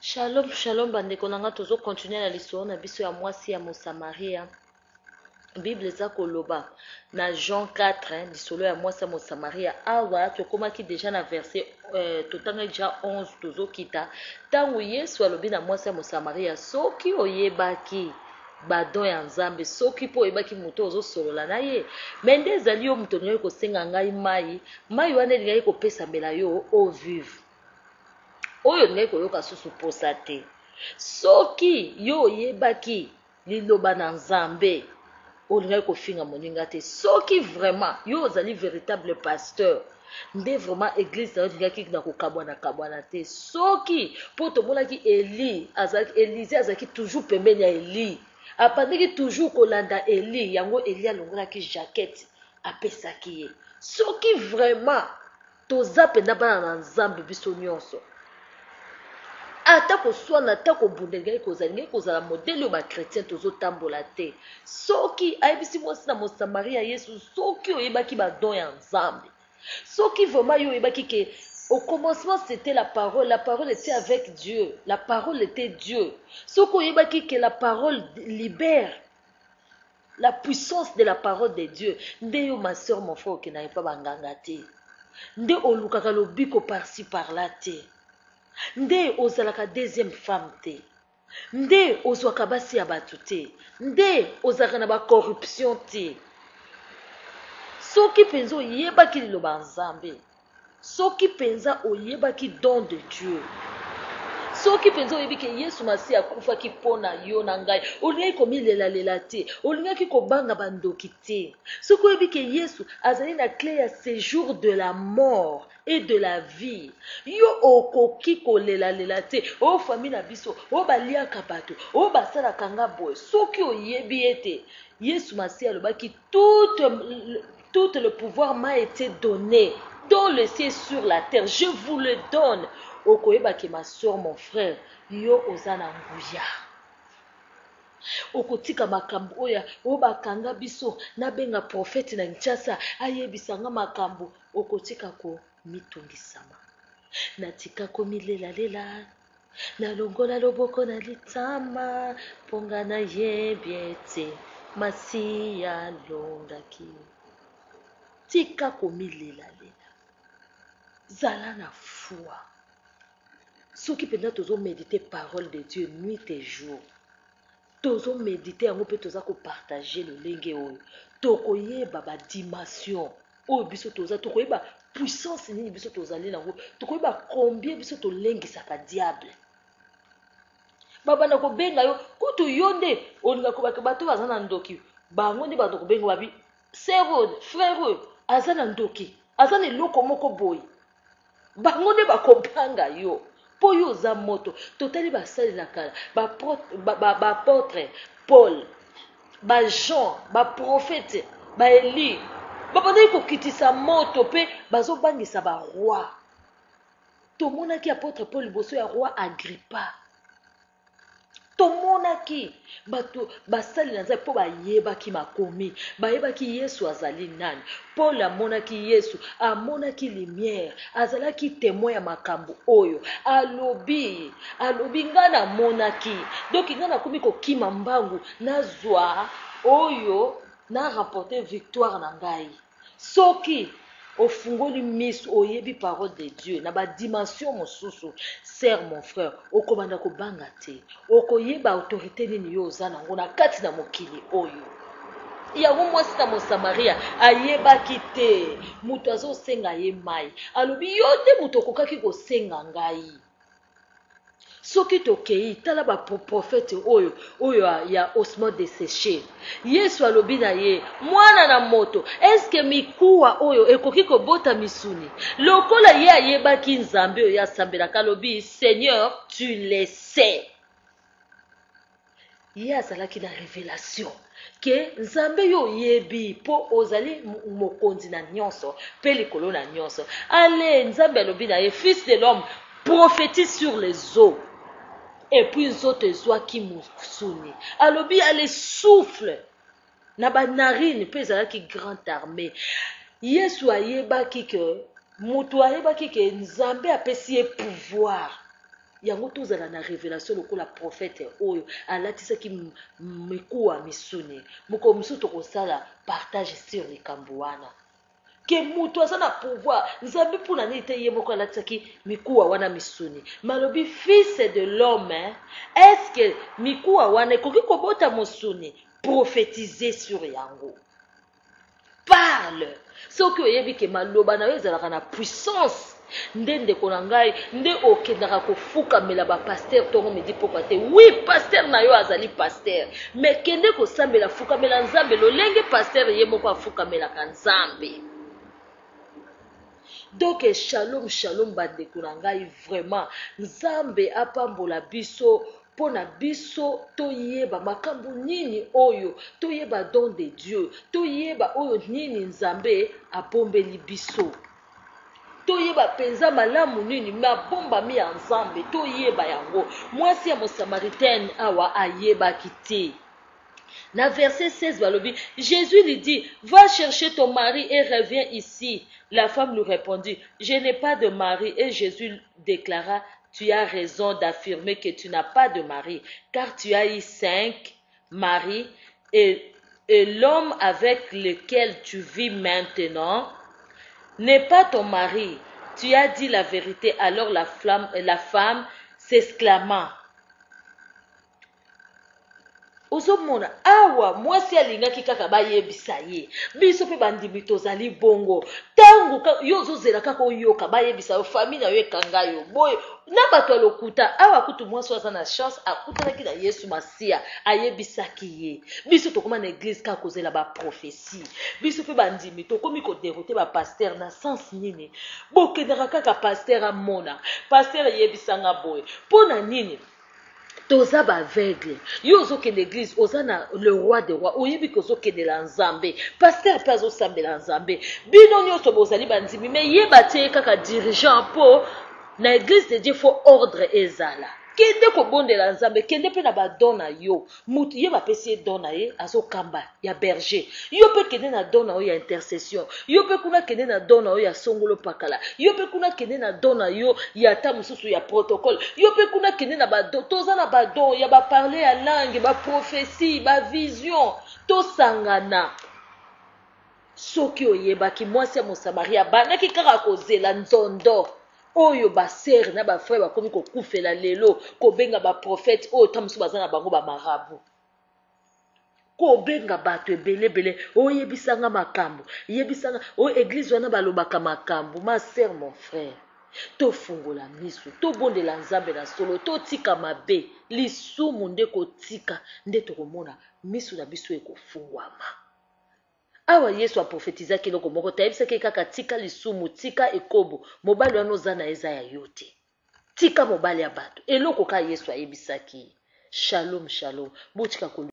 Shalom shalom bandeko na nga tozo continuer na lisolo na biso ya mwasi ya mosamaria bible eza koloba na Jean 4 hein, lisolo ya mwasi ya mosamaria awa tokomaki deja na verset euh, totangaki deja 11 tozokita ntango yesu alobi na mwasi ya mosamaria soki oyebaki badon ya nzambe soki mpo oyebaki moto ozosolola na ye me nde ezali yo moto olingaki kosenga ngai mai mai wana elingaki kopesamela yo eau vive oyo olingaki koyoka susu mposa te soki yo oyebaki liloba na nzambe olingaki kofinga moninga te soki vraiment yo ozali véritable pasteur nde vraiment église na yo olingaki na kokabwana kabwana te soki mpo tomonaki eli azalaki elize azalaki toujours pembeni ya eli abandaki toujours kolanda eli yango eli alongolaki jaquette apesaki ye soki vraiment Toza mpenza bana na Nzambe biso nyonso. Ata koswana, ata kobunda elingaki kozala, elingaki kozala modele oyo ba chretien tozotambola te. Soki ayebisi mwasi na Mosamaria Yesu, soki oyebaki ba don ya Nzambe, soki vraiment yo oyebaki ke au commencement c'était la parole, la parole était avec Dieu, la parole était Dieu. Soki oyebaki ke la parole libère, La puissance de la parole de Dieu nde yo ma soeur mon frère okendaka epa ba nganga te nde olukaka lobiko par ci par là te nde ozalaka deuxième femme te nde ozwaka basi ya bato te nde ozalaka na ba corruption te soki mpenza oyebaki liloba ya Nzambe Soki penza oyebaki don de Dieu, soki penza oyebi ke Yesu Masiya akufaki mpo na yo na ngai, olingaki komilelalela te, olingaki kobanga bandoki te. Soki oyebi ke Yesu azali na cle ya sejour de la mort et de la vie, yo okoki kolelalela te, o famille na biso, o baliaka bato, o basalaka nga boye. Soki oyebi ete Yesu Masiya alobaki toute Tout le pouvoir m'a ete donne dans le ciel sur la terre je vous le donne okoyeba ke ma soeur mon frère yo oza na nguya okotika makambo oyo oyo bakanga biso nabenga prophète na Kinshasa ayebisa nga makambo okotika komitungisama natika komilelalela Nalongola loboko na litama mpo nga nayebi ete Masiya alongaki. Tika komilelalela, zala na foi. Soki mpenza tozo mediter parole de Dieu nuit et jour, tozo mediter yango mpe toza ko partager lolenge oyo, tokoyeba ba dimensions oyo biso toza, tokoyeba puissance nini biso tozali nango, tokoyeba combien biso tolengisaka diable. Babanda kobenga yo kutu yo nde olinga kobaka bato baza na ndoki, bango nde banda kobenga babi sœur oyo frère oyo aza na ndoki, aza na eloko moko boye. Bango nde bakobanga yo mpo yo oza moto. Totali basali na kala, ba apotre Paul, ba Jean, ba prophète, ba Elie, babandaki kokitisa moto mpe bazobangisa ba roi. Tomonaki apotre Paul liboso ya roi Agrippa. Tomonaki bato basali na Nzambe mpo bayebaki makomi, bayebaki Yesu azali nani. Paul amonaki Yesu, amonaki lumière, azalaki temoin ya makambo oyo. Alobi, alobi ngai namonaki, donc ngai nakomi kokima mbangu nazwa oyo na remporter victoire na ngai. Soki ofungoli misu oyebi parole de Dieu na ba dimension mosusu sœur mon frère okobanda kobanga te okoyeba autorite nini yo oza nango na kati na mokili oyo yango mwasi na mosamaria ayebaki te moto azosenga ye mai alobi yo nde moto okokaki kosenga ngai Soki tokeyi, tala ba prophète oyo, oyo ya osement desseche. Yesu alobi na ye, mwana na moto, est-ce que mikuwa oyo ekoki kobota misuni? Lokola ye ayebaki Nzambe oyo ye asambelaka, alobi, Seigneur, tu le sais. Ye azalaki na revelation ke Nzambe yo oyebi po ozali mokonzi na nyonso pe likolo na nyonso. Ale Nzambe alobi na ye fils de l'homme prophétise sur les eaux et puis nzoto ezwaki mosuni. Alobi ale souffle na ba narine pe ezalaki grand armée. Yesu ayebaki ke moto ayebaki ke Nzambe apesi ye pouvoir. Yango tozala na revelation lokola prophète oyo alatisaki mikuwa misuni. Mokolo mosusu tokosala partage sur likambo wana. Ke mutu aza na pouvoir, Nzambe mpo na nini te ye moko alatisaki mikuwa wana misuni? Mais alobi fils de l'homme, est-ce que mikuwa wana ekoki kobota mosuni? Prophétiser sur yango. Parle. Soki oyebi ke maloba na yo ezalaka na puissance, nde ndeko na ngai, nde okendaka kofukamela ba pasteur tongo midi pokwa te. Oui, pasteur na yo azali pasteur, mais kende kosambela, fukamela Nzambe lolenge pasteur ye moko afukamelaka Nzambe. Donc shalom shalom bandeko na ngai, vraiment Nzambe apambola biso mpo na biso toyeba makambo nini oyo, toyeba don de Dieu, toyeba oyo nini Nzambe abombeli biso, toyeba mpenza malamu nini mabombami ya Nzambe, toyeba yango. Mwasi ya Mosamaritaine awa ayebaki te. Na verset 16 balobi, Jésus lui dit, va chercher ton mari et reviens ici. La femme lui répondit, je n'ai pas de mari. Et Jésus déclara, tu as raison d'affirmer que tu n'as pas de mari, car tu as eu 5 maris et l'homme avec lequel tu vis maintenant n'est pas ton mari. Tu as dit la vérité. Alors la femme s'exclama. Ozomona awa mwasi alingaki kaka bayebisa ye. Biso pe bandimi tozali bongo. Tango yo ozozela kaka oyoka bayebisa yo, famille na yo ekanga yo boye na bato ya lokuta. Awa kutu mwasi oyo aza na chance, akutanaki na Yesu Masiya, ayebisaki ye. Biso tokoma na eglise kaka kozela ba prophetie. Biso pe bandimi tokomi ko derouter ba pasteur na sens nini? Bokendaka kaka pasteur amona, pasteur yebisanga boye. Pona nini? Toza ba aveugle. Yo ozokende eglise, oza na le roi des rois, oyebi ke ozokendela Nzambe. Pasteur pe azosambela Nzambe. Bino nyonso bozali bandimi, mais ye batie ye kaka dirigeant po na eglise de Dieu faut ordre ezala. Kende kobondela Nzambe, kende pe na ba don na yo. Mutu ye bapesi ye don na ye, azokamba ya berger. Yo pe kende na don na yo ya intercession. Yo pe kuna kende na don na yo ya songolo pakala. Yo pe kuna kende na don na yo ya ata mosusu ya protocole. Yo pe kuna kende na ba don. Toza na ba don ya ba parler ya langue, ba prophetie, ba vision. Tosangana. Soki oyebaki mwasi ya Mosamaria abandaki kaka kozela nzondo oyo ba sœurs na ba frères bakomi kokufela lelo, kobenga ba prophètes oyo ta mosusu baza na bango ba marabout, kobenga bato ebele ebele, oyebisanga makambo, yebisanga oyo eglise wana balobaka makambo. Ma sœur, mon frère, tofungola miso, tobondela Nzambe na solo, totika mabe, lisumu nde kotika, nde tokomona miso na biso ekofungwama. Awa Yesu a prophetizaki eloko moko te, ayebisaki ye kaka tika lisumu, tika ekobo, mobali wana oza na ye eza ya yo te. Tika mobali ya bato. Eloko kaka Yesu ayebisaki ye. Shalom, shalom. Botika ko.